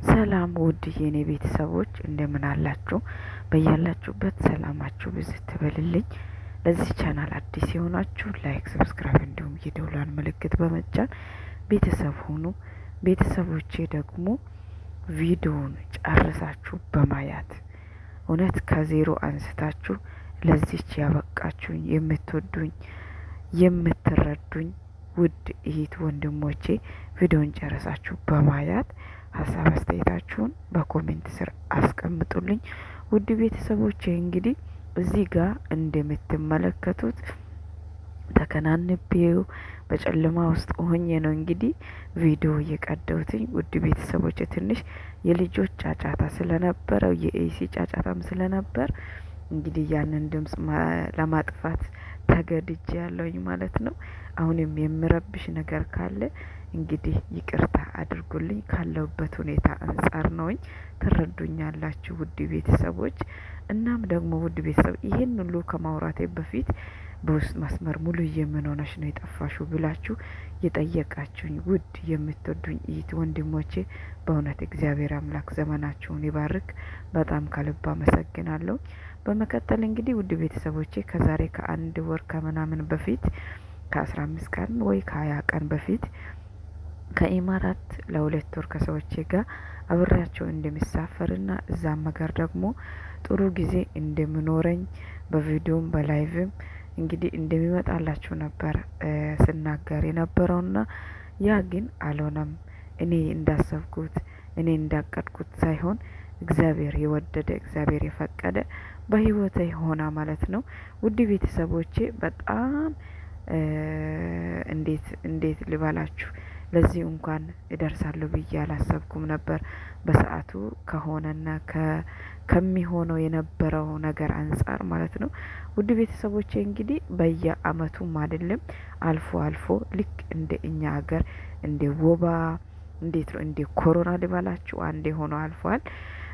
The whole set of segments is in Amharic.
ሰላም ውድ የኔ ቤተሰቦች፣ እንደምን አላችሁ? በያላችሁበት ሰላማችሁ ብዝት ትበልልኝ። ለዚህ ቻናል አዲስ የሆናችሁ like፣ subscribe እንዲሁም የደውሏን ምልክት በመጫን ቤተሰብ ሁኑ። ቤተሰቦቼ ደግሞ ቪዲዮውን ጨርሳችሁ በማየት እውነት ከዜሮ አንስታችሁ ለዚች ያበቃችሁኝ፣ የምትወዱኝ፣ የምትረዱኝ ውድ እህት ወንድሞቼ፣ ቪዲዮን ጨርሳችሁ በማየት ሀሳብ አስተያየታችሁን በ comment ስር አስቀምጡልኝ። ውድ ቤተሰቦቼ፣ እንግዲህ እዚህ ጋር እንደምትመለከቱት ተከናንቤው በጨለማ ውስጥ ሆኜ ነው እንግዲህ ቪዲዮ እየቀደውትኝ። ውድ ቤተሰቦች፣ ትንሽ የልጆች ጫጫታ ስለነበረው፣ የ AC ጫጫታም ስለነበር እንግዲህ ያንን ድምጽ ለማጥፋት ተገድጄ ያለውኝ ማለት ነው። አሁንም የምረብሽ ነገር ካለ እንግዲህ ይቅርታ አድርጉልኝ። ካለሁበት ሁኔታ አንጻር ነውኝ፣ ትረዱኛላችሁ ውድ ቤተሰቦች። እናም ደግሞ ውድ ቤተሰብ፣ ይህን ሁሉ ከማውራቴ በፊት በውስጥ መስመር "ሙሉዬ፣ ምን ሆነሽ ነው የጠፋሽው?" ብላችሁ የጠየቃችሁኝ ውድ የምትወዱኝ እህት ወንድሞቼ፣ በእውነት እግዚአብሔር አምላክ ዘመናችሁን ይባርክ። በጣም ከልብ አመሰግናለሁ። በመቀጠል እንግዲህ ውድ ቤተሰቦቼ፣ ከዛሬ ከአንድ ወር ከምናምን በፊት፣ ከ15 ቀን ወይ ከ20 ቀን በፊት ከኢማራት ለ2 ወር ከሰዎቼ ጋር አብሬያቸው እንደሚሳፈርና እዛም ሀገር ደግሞ ጥሩ ጊዜ እንደምኖረኝ በቪዲዮም በ live ም እንግዲህ እንደሚመጣላችሁ ነበር ስናገር የነበረውና ያ ግን አልሆነም። እኔ እንዳሰብኩት፣ እኔ እንዳቀድኩት ሳይሆን እግዚአብሔር የወደደ፣ እግዚአብሔር የፈቀደ በህይወቴ ሆና ማለት ነው። ውድ ቤተሰቦቼ፣ በጣም እንዴት እንዴት ልበላችሁ፣ ለዚህ እንኳን እደርሳለሁ ብዬ አላሰብኩም ነበር። በሰአቱ ከሆነና ከሚሆነው የነበረው ነገር አንጻር ማለት ነው። ውድ ቤተሰቦቼ፣ እንግዲህ በየአመቱም አይደለም፣ አልፎ አልፎ ልክ እንደ እኛ ሀገር እንደ ወባ፣ እንዴት ነው፣ እንደ ኮሮና ልበላችሁ፣ አንዴ ሆኖ አልፏል።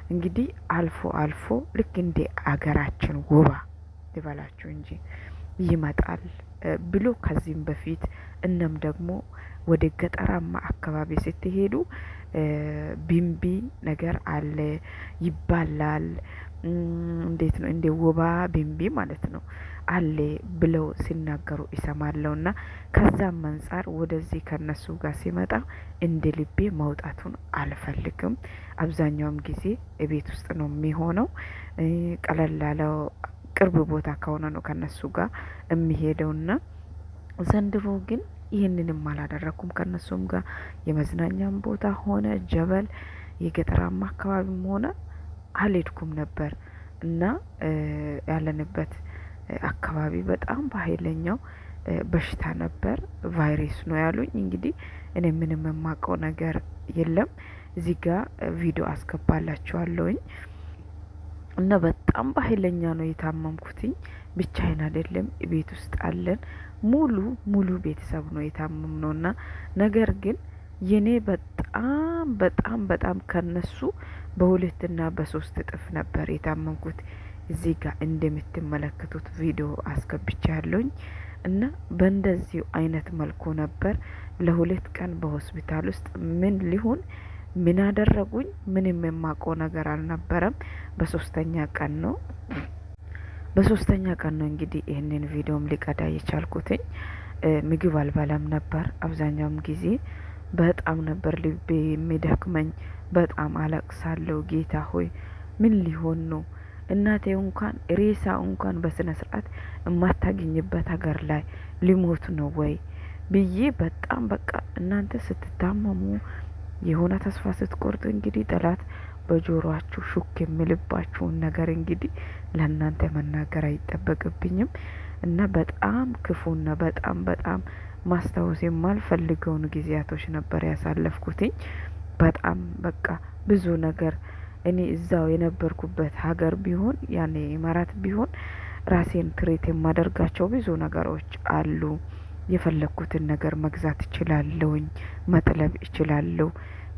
እንግዲህ አልፎ አልፎ ልክ እንደ አገራችን ወባ ልበላችሁ እንጂ ይመጣል ብሎ ከዚህም በፊት፣ እናም ደግሞ ወደ ገጠራማ አካባቢ ስትሄዱ ቢምቢ ነገር አለ ይባላል። እንዴት ነው፣ እንደ ወባ ቢምቢ ማለት ነው፣ አለ ብለው ሲናገሩ እሰማለሁ። እና ከዛም አንጻር ወደዚህ ከነሱ ጋር ሲመጣ እንደ ልቤ መውጣቱን አልፈልግም። አብዛኛውም ጊዜ እቤት ውስጥ ነው የሚሆነው። ቀለል ያለው ቅርብ ቦታ ከሆነ ነው ከነሱ ጋር የሚሄደውና ዘንድሮ ግን ይህንንም አላደረኩም። ከነሱም ጋር የመዝናኛም ቦታ ሆነ ጀበል የገጠራማ አካባቢም ሆነ አልሄድኩም ነበር። እና ያለንበት አካባቢ በጣም በሃይለኛው በሽታ ነበር። ቫይረስ ነው ያሉኝ። እንግዲህ እኔ ምንም የማውቀው ነገር የለም። እዚህ ጋር ቪዲዮ አስገባላችኋለሁኝ። እና በጣም በሃይለኛ ነው የታመምኩትኝ። ብቻዬን አይደለም፣ ቤት ውስጥ አለን፣ ሙሉ ሙሉ ቤተሰብ ነው የታመምነው። እና ነገር ግን የኔ በጣም በጣም በጣም ከነሱ በሁለትና በሶስት እጥፍ ነበር የታመምኩት። እዚህ ጋር እንደምትመለከቱት ቪዲዮ አስገብቻለሁኝ። እና በእንደዚሁ አይነት መልኩ ነበር ለ2 ቀን በሆስፒታል ውስጥ። ምን ሊሆን ምን አደረጉኝ? ምንም የማውቀው ነገር አልነበረም። በሶስተኛ ቀን ነው እንግዲህ ይህንን ቪዲዮም ሊቀዳ የቻልኩትኝ። ምግብ አልበላም ነበር አብዛኛውም ጊዜ። በጣም ነበር ልቤ የሚደክመኝ። በጣም አለቅሳለሁ። ጌታ ሆይ፣ ምን ሊሆን ነው? እናቴ እንኳን ሬሳ እንኳን በስነ ስርዓት የማታገኝበት ሀገር ላይ ሊሞት ነው ወይ ብዬ በጣም በቃ እናንተ ስትታመሙ፣ የሆነ ተስፋ ስትቆርጡ እንግዲህ ጠላት በጆሮአችሁ ሹክ የሚልባችሁን ነገር እንግዲህ ለእናንተ መናገር አይጠበቅብኝም። እና በጣም ክፉና በጣም በጣም ማስታወስ የማልፈልገውን ጊዜያቶች ነበር ያሳለፍኩትኝ። በጣም በቃ ብዙ ነገር፣ እኔ እዛው የነበርኩበት ሀገር ቢሆን፣ ያኔ ኢማራት ቢሆን፣ ራሴን treat የማደርጋቸው ብዙ ነገሮች አሉ። የፈለግኩትን ነገር መግዛት እችላለሁኝ፣ መጥለብ እችላለሁ።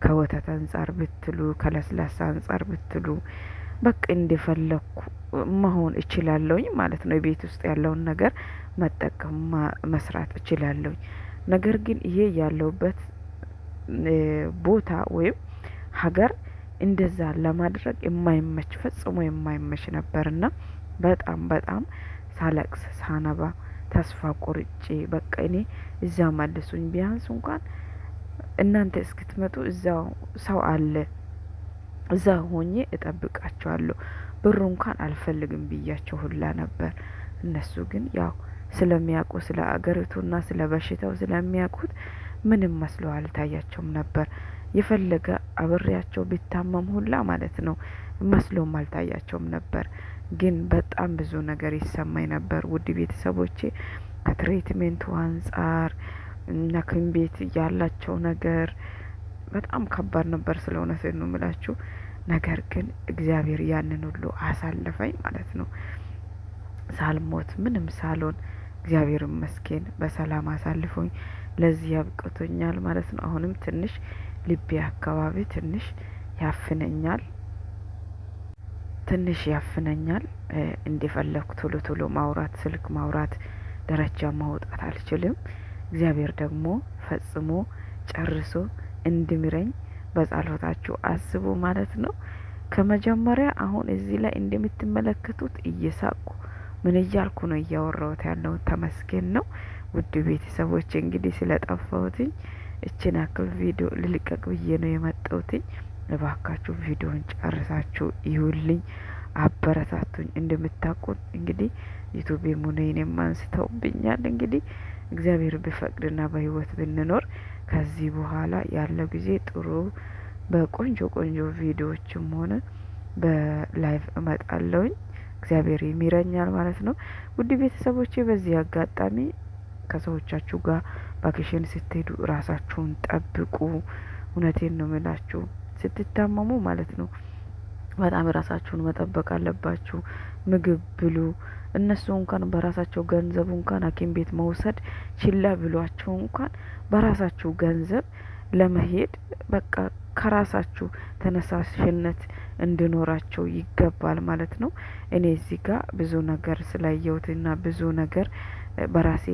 ከወተት አንጻር ብትሉ፣ ከለስላሳ አንጻር ብትሉ፣ በቃ እንደፈለግኩ መሆን እችላለሁኝ ማለት ነው። ቤት ውስጥ ያለውን ነገር መጠቀም፣ መስራት እችላለሁኝ። ነገር ግን ይሄ ያለሁበት ቦታ ወይም ሀገር እንደዛ ለማድረግ የማይመች፣ ፈጽሞ የማይመች ነበርና በጣም በጣም ሳለቅስ ሳነባ ተስፋ ቆርጬ በቃ እኔ እዛ መልሱኝ፣ ቢያንስ እንኳን እናንተ እስክትመጡ እዛው ሰው አለ፣ እዛ ሆኜ እጠብቃቸዋለሁ፣ ብሩ እንኳን አልፈልግም ብያቸው ሁላ ነበር። እነሱ ግን ያው ስለሚያውቁ ስለ አገሪቱና ስለ በሽታው ስለሚያውቁት ምንም መስሎ አልታያቸውም ነበር። የፈለገ አብሬያቸው ቢታመም ሁላ ማለት ነው መስሎም አልታያቸውም ነበር። ግን በጣም ብዙ ነገር ይሰማኝ ነበር ውድ ቤተሰቦቼ፣ ከ treatment ኡ አንጻር እና ሐኪም ቤት ያላቸው ነገር በጣም ከባድ ነበር። ስለ እውነት ነው የምላችሁ። ነገር ግን እግዚአብሔር ያንን ሁሉ አሳለፈኝ ማለት ነው። ሳልሞት ምንም ሳልሆን እግዚአብሔር ይመስገን በሰላም አሳልፎኝ ለዚህ ያብቅቶኛል ማለት ነው። አሁንም ትንሽ ልቤ አካባቢ ትንሽ ያፍነኛል፣ ትንሽ ያፍነኛል። እንደፈለኩ ቶሎ ቶሎ ማውራት፣ ስልክ ማውራት፣ ደረጃ ማውጣት አልችልም። እግዚአብሔር ደግሞ ፈጽሞ ጨርሶ እንዲምረኝ በጸሎታችሁ አስቡ ማለት ነው። ከመጀመሪያ አሁን እዚህ ላይ እንደምትመለከቱት እየሳቁ ምን እያልኩ ነው እያወራሁት ያለውን ተመስገን ነው። ውድ ቤተሰቦች እንግዲህ ስለጠፋሁትኝ እችን ያክል ቪዲዮ ልልቀቅ ብዬ ነው የመጣሁትኝ። እባካችሁ ቪዲዮን ጨርሳችሁ ይሁልኝ፣ አበረታቱኝ። እንደምታውቁት እንግዲህ ዩቱቤ ሙኔን አንስተውብኛል። እንግዲህ እግዚአብሔር ቢፈቅድና በህይወት ብንኖር ከዚህ በኋላ ያለው ጊዜ ጥሩ በቆንጆ ቆንጆ ቪዲዮዎችም ሆነ በ live እመጣለሁኝ። እግዚአብሔር ይምረኛል ማለት ነው። ውድ ቤተሰቦቼ በዚህ አጋጣሚ ከሰዎቻችሁ ጋር vacation ስትሄዱ ራሳችሁን ጠብቁ። እውነቴን ነው የምላችሁ፣ ስትታመሙ ማለት ነው በጣም ራሳችሁን መጠበቅ አለባችሁ። ምግብ ብሉ። እነሱ እንኳን በራሳቸው ገንዘብ እንኳን ሐኪም ቤት መውሰድ ችላ ብሏቸው እንኳን በራሳችሁ ገንዘብ ለመሄድ በቃ ከራሳችሁ ተነሳሽነት እንዲኖራቸው ይገባል ማለት ነው። እኔ እዚህ ጋር ብዙ ነገር ስላየሁትና ብዙ ነገር በራሴ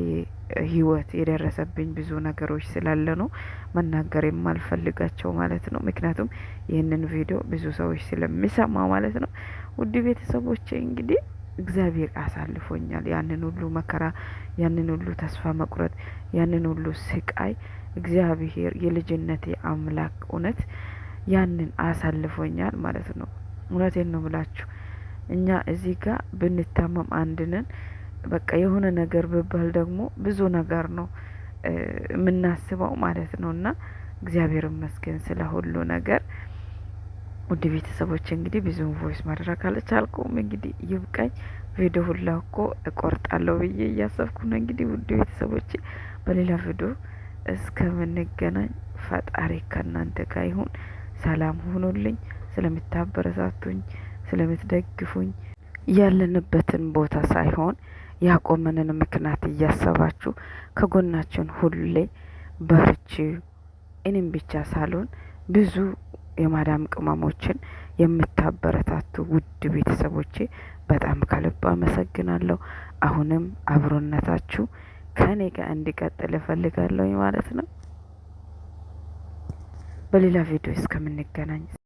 ህይወት የደረሰብኝ ብዙ ነገሮች ስላለ ነው መናገር የማልፈልጋቸው ማለት ነው። ምክንያቱም ይህንን ቪዲዮ ብዙ ሰዎች ስለሚሰማ ማለት ነው። ውድ ቤተሰቦቼ እንግዲህ እግዚአብሔር አሳልፎኛል። ያንን ሁሉ መከራ፣ ያንን ሁሉ ተስፋ መቁረጥ፣ ያንን ሁሉ ስቃይ እግዚአብሔር የልጅነቴ አምላክ እውነት ያንን አሳልፎኛል ማለት ነው። እውነቴን ነው ምላችሁ። እኛ እዚህ ጋር ብንታመም አንድነን በቃ የሆነ ነገር ብባል ደግሞ ብዙ ነገር ነው የምናስበው ማለት ነው። እና እግዚአብሔር ይመስገን ስለ ሁሉ ነገር። ውድ ቤተሰቦች እንግዲህ ብዙም voice ማድረግ አልቻልኩም። እንግዲህ ይብቃኝ። ቪዲዮ ሁላ እኮ እቆርጣለሁ ብዬ እያሰብኩ ነው። እንግዲህ ውድ ቤተሰቦች በሌላ ቪዲዮ እስከምንገናኝ ፈጣሪ ከእናንተ ጋር ይሁን። ሰላም ሁኑልኝ። ስለምታበረታቱኝ፣ ስለምትደግፉኝ ያለንበትን ቦታ ሳይሆን ያቆመንን ምክንያት እያሰባችሁ ከጎናችን ሁሌ በርቺ፣ እኔም ብቻ ሳልሆን ብዙ የማዳም ቅመሞችን የምታበረታቱ ውድ ቤተሰቦቼ በጣም ከልብ አመሰግናለሁ። አሁንም አብሮነታችሁ ከኔ ጋር እንዲቀጥል እፈልጋለሁ ማለት ነው። በሌላ ቪዲዮ እስከምንገናኝ።